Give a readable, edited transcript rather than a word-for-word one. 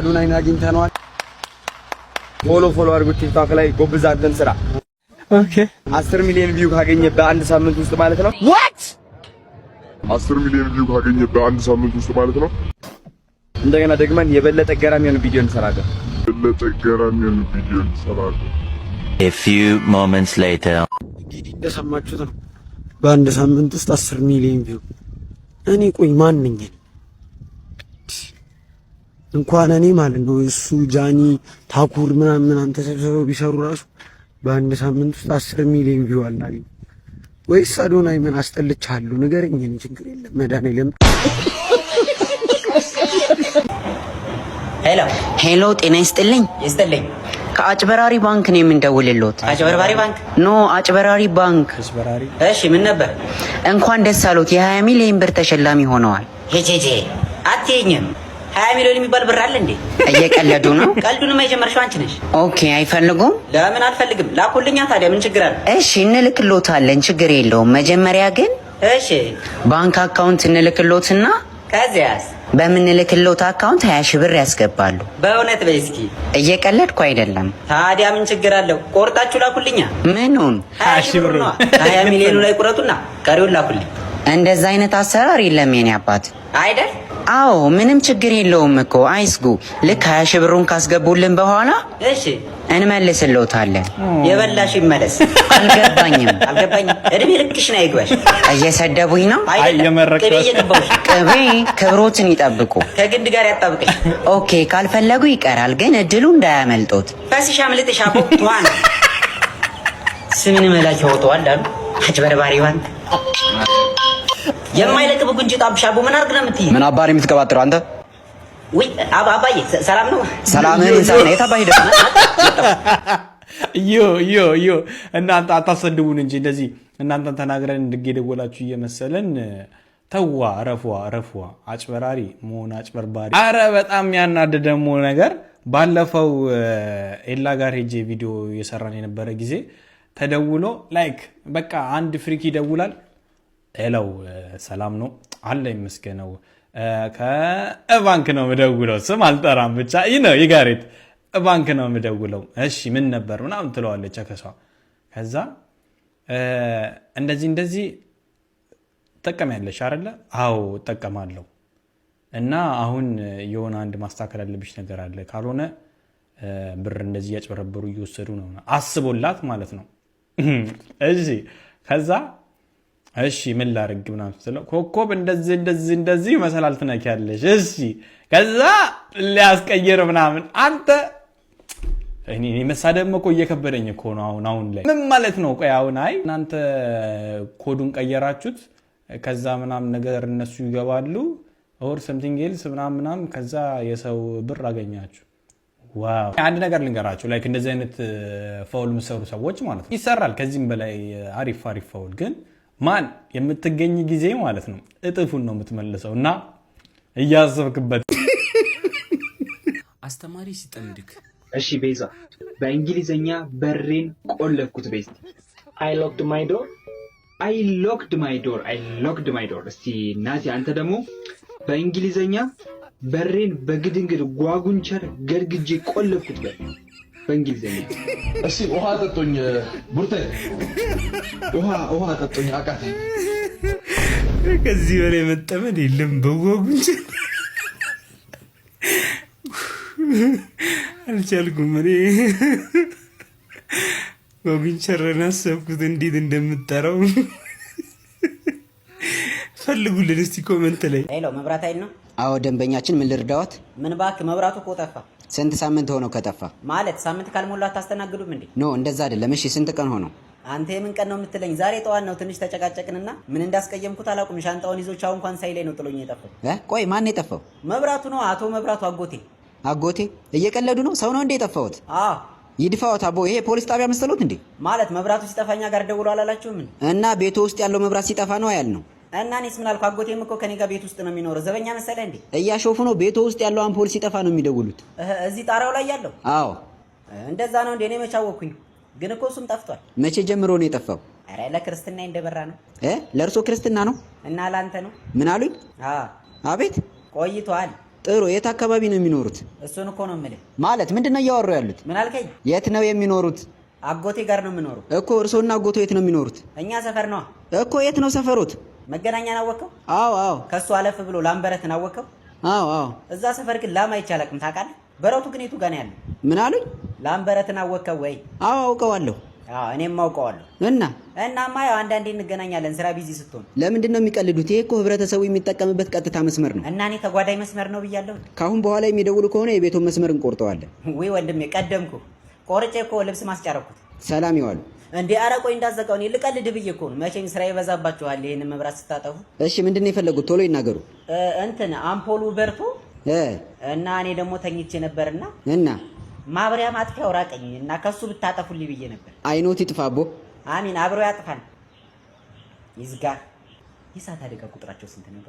አዶናይን አግኝተነዋል። Follow follow አድርጉት። ቲክቶክ ላይ ጎብዛለን ስራ። 10 ሚሊዮን view ካገኘ በአንድ ሳምንት ውስጥ ማለት ነው። 10 ሚሊዮን view ካገኘ በአንድ ሳምንት ውስጥ ማለት ነው። እንደገና ደግመን የበለጠ ገራሚ የሆነ ቪዲዮ እንሰራለን። የበለጠ ገራሚ የሆነ ቪዲዮ እንሰራለን። A few moments later. እንግዲህ እንደሰማችሁት ነው። በአንድ ሳምንት ውስጥ 10 ሚሊዮን view። እኔ ቆይ ማን ነኝ? እንኳን እኔ ማለት ነው እሱ፣ ጃኒ፣ ታኩር ምናምን ምናምን ተሰብስበው ቢሰሩ ራሱ በአንድ ሳምንት ውስጥ 10 ሚሊዮን view አናገኝም። ወይስ አዶናይ ምን አስጠልቻለሁ? ንገረኝ። እኔ ችግር የለም፣ መድኃኒዓለም። Hello። Hello፣ ጤና ይስጥልኝ። ይስጥልኝ። ከአጭበራሪ ባንክ ነው የምንደውልልዎት። አጭበርባሪ ባንክ? No፣ አጭበራሪ ባንክ። እሺ፣ ምን ነበር? እንኳን ደስ አሎት፣ የ20 ሚሊዮን ብር ተሸላሚ ሆነዋል። ሄጄ አትይኝም። 20 ሚሊዮን የሚባል ብር አለ እንዴ? እየቀለዱ ነው? ቀልዱንማ የጀመርሽው አንቺ ነሽ። Okay፣ አይፈልጉም? ለምን አልፈልግም? ላኩልኛ ታዲያ ምን ችግር አለ? እሺ፣ እንልክሎታለን፣ ችግር የለውም። መጀመሪያ ግን ባንክ account እንልክሎትና ከዚያስ? በምንልክሎት account 20 ሺህ ብር ያስገባሉ። በእውነት በይ እስኪ። እየቀለድኩ አይደለም። ታዲያ ምን ችግር አለው? ቆርጣችሁ ላኩልኛ። ምኑን? 20 ሺህ ብር ነዋ። 20 ሚሊዮኑ ላይ ቁረጡና ቀሪውን ላኩልኝ። እንደዛ አይነት አሰራር የለም የኔ አባት። አይደል? አዎ፣ ምንም ችግር የለውም እኮ፣ አይስጉ። ልክ 20 ሺህ ብሩን ካስገቡልን በኋላ እንመልስልዎታለን። የበላሽ ይመለስ። አልገባኝም። አልገባኝም። እድሜ ልክሽን አይግባሽ። እየሰደቡኝ ነው? አይደለም፣ ቅቤ እየቀባሁሽ። ቅቤ ክብሮትን ይጠብቁ። ከግንድ ጋር ያጣብቅሽ። Okay፣ ካልፈለጉ ይቀራል፣ ግን እድሉ እንዳያመልጦት። ፈስሽ አምልጥሽ። አቦ ትዋን ስምን መላክ ያወጣዋል አሉ አጭበርባሪ ባንክ። የማይለቅ ብጉንጭ ጣብሽ። አቦ ምን አድርግ ነው የምትይኝ? ምን አባር የምትቀባጥረው አንተ? ውይ አባዬ፣ ሰላም ነው? ሰላምህን እንሳና የት አባህ ሄደህ? Yo, yo, yo፣ እናንተ አታሰድቡን እንጂ እንደዚህ እናንተን ተናግረን እንድጌደወላችሁ እየመሰለን ተዋ፣ ረፏ ረፏ። አጭበራሪ መሆን አጭበርባሪ። አረ በጣም ያናደ ደግሞ ነገር ባለፈው ኤላ ጋር ሄጄ ቪዲዮ እየሰራን የነበረ ጊዜ ተደውሎ like በቃ አንድ freak ይደውላል። Hello፣ ሰላም ነው አለ፣ ይመስገነው፣ ከባንክ ነው የምደውለው፣ ስም አልጠራም፣ ብቻ ይህ ነው ይጋሬት ባንክ ነው የምደውለው። እሺ ምን ነበር ምናምን ትለዋለች ከሷ። ከዛ እንደዚህ እንደዚህ ትጠቀሚያለሽ አይደለ? አዎ እጠቀማለሁ። እና አሁን የሆነ አንድ ማስተካከል ያለብሽ ነገር አለ፣ ካልሆነ ብር እንደዚህ እያጭበረበሩ እየወሰዱ ነው። አስቦላት ማለት ነው። እሺ ከዛ እሺ ምን ላድርግ ምናምን ስትለው ኮከብ እንደዚህ እንደዚህ እንደዚህ መሰላል ትነኪያለሽ። እሺ ከዛ ሊያስቀይር ምናምን። አንተ እኔ መሳደብ እኮ እየከበደኝ እኮ ነው አሁን አሁን ላይ። ምን ማለት ነው? ቆይ አሁን አይ እናንተ ኮዱን ቀየራችሁት፣ ከዛ ምናምን ነገር እነሱ ይገባሉ or something else ምናምን ምናምን፣ ከዛ የሰው ብር አገኛችሁ። Wow፣ አንድ ነገር ልንገራችሁ፣ like እንደዚህ አይነት foul የምሰሩ ሰዎች ማለት ነው፣ ይሰራል። ከዚህም በላይ አሪፍ አሪፍ foul ግን ማን የምትገኝ ጊዜ ማለት ነው እጥፉን ነው የምትመልሰው እና እያሰብክበት። አስተማሪ ሲጠምድክ። እሺ ቤዛ፣ በእንግሊዘኛ በሬን ቆለፍኩት በይ እስቲ። I locked my door. I locked my door። I locked my door። እስቲ ናቲ፣ አንተ ደግሞ በእንግሊዘኛ በሬን በግድንግድ ጓጉንቸር ገድግጄ ቆለፍኩት በል በእንግሊዘኛ። እሺ ውሃ ጠጡኝ፣ ቡርቴ፣ ውሃ ውሃ ጠጡኝ፣ አቃተኝ። ከዚህ በላይ መጠመድ የለም። በጓጉንቸር አልቻልኩም። እኔ ጓጉንቸርን አሰብኩት እንዴት እንደምጠራው። ፈልጉልን እስቲ comment ላይ። Hello፣ መብራት ኃይል ነው? አዎ ደንበኛችን፣ ምን ልርዳዎት? ምን እባክህ፣ መብራቱ እኮ ጠፋ። ስንት ሳምንት ሆነው ከጠፋ? ማለት ሳምንት ካልሞላ አታስተናግዱም እንዴ? No፣ እንደዛ አይደለም። እሺ ስንት ቀን ሆነው? አንተ የምን ቀን ነው የምትለኝ? ዛሬ ጠዋት ነው። ትንሽ ተጨቃጨቅንና ምን እንዳስቀየምኩት አላውቅም። ሻንጣውን ይዞ ቻው እንኳን ሳይለኝ ነው ጥሎኝ የጠፋው። እ? ቆይ ማን ነው የጠፋው? መብራቱ ነው፣ አቶ መብራቱ አጎቴ። አጎቴ? እየቀለዱ ነው? ሰው ነው እንዴ የጠፋሁት? አዎ። ይድፋዎት አቦ። ይሄ ፖሊስ ጣቢያ መሰሎት እንዴ? ማለት መብራቱ ሲጠፋ እኛ ጋር ደውሎ አላላችሁም እንዴ? እና ቤቱ ውስጥ ያለው መብራት ሲጠፋ ነው ያልነው። እና እኔስ ምን አልኩ? አጎቴም እኮ ከኔ ጋር ቤት ውስጥ ነው የሚኖረው። ዘበኛ መሰለህ እንዴ? እያሾፉ ነው። ቤቱ ውስጥ ያለው አምፖል ሲጠፋ ነው የሚደውሉት። እህ፣ እዚህ ጣራው ላይ ያለው? አዎ። እንደዛ ነው እንዴ? እኔ መች አወኩኝ። ግን እኮ እሱም ጠፍቷል። መቼ ጀምሮ ነው የጠፋው? ኧረ ለክርስትና እንደበራ ነው። እ ለእርሶ ክርስትና ነው? እና ለአንተ ነው? ምን አሉኝ? አዎ። አቤት። ቆይቷል። ጥሩ። የት አካባቢ ነው የሚኖሩት? እሱን እኮ ነው የምልህ። ማለት ምንድን ነው እያወሩ ያሉት? ምን አልከኝ? የት ነው የሚኖሩት? አጎቴ ጋር ነው የምኖረው። እኮ እርሶና አጎቶ የት ነው የሚኖሩት? እኛ ሰፈር ነዋ። እኮ የት ነው ሰፈሮት? መገናኛን አወቅከው? አዎ። ከሱ አለፍ ብሎ ላምበረትን አወቅከው? አዎ። እዛ ሰፈር ግን ላም አይቼ አላውቅም ታውቃለህ? በረቱ ግን የቱ ጋር ነው ያለው? ምን አሉኝ? ላምበረትን አወቅከው ወይ? አዎ አውቀዋለሁ። አዎ እኔም አውቀዋለሁ። እና እናማ ያው አንዳንዴ እንገናኛለን ስራ busy ስትሆን። ለምንድን ነው የሚቀልዱት? ይሄ እኮ ህብረተሰቡ የሚጠቀምበት ቀጥታ መስመር ነው። እና እኔ ተጓዳኝ መስመር ነው ብያለሁ። ከአሁን በኋላ የሚደውሉ ከሆነ የቤቱን መስመር እንቆርጠዋለን። ውይ ወንድሜ ቀደምኩ። ቆርጬ እኮ ልብስ ማስጫረኩት። ሰላም ይዋሉ። እንዴ ኧረ ቆይ እንዳዘጋው፣ እኔ ልቀልድ ብዬ እኮ ነው። መቼም ስራ ይበዛባችኋል ይሄንን መብራት ስታጠፉ። እሺ ምንድን ነው የፈለጉት? ቶሎ ይናገሩ። እንትን አምፖሉ በርቶ እና እኔ ደግሞ ተኝቼ ነበርና እና ማብሪያ ማጥፊያው ራቀኝ እና ከሱ ብታጠፉልኝ ብዬ ነበር። አይኖት ይጥፋቦ። አሚን አብሮ ያጥፋል። ይዝጋ። የእሳት አደጋ ቁጥራቸው ስንት ነበር?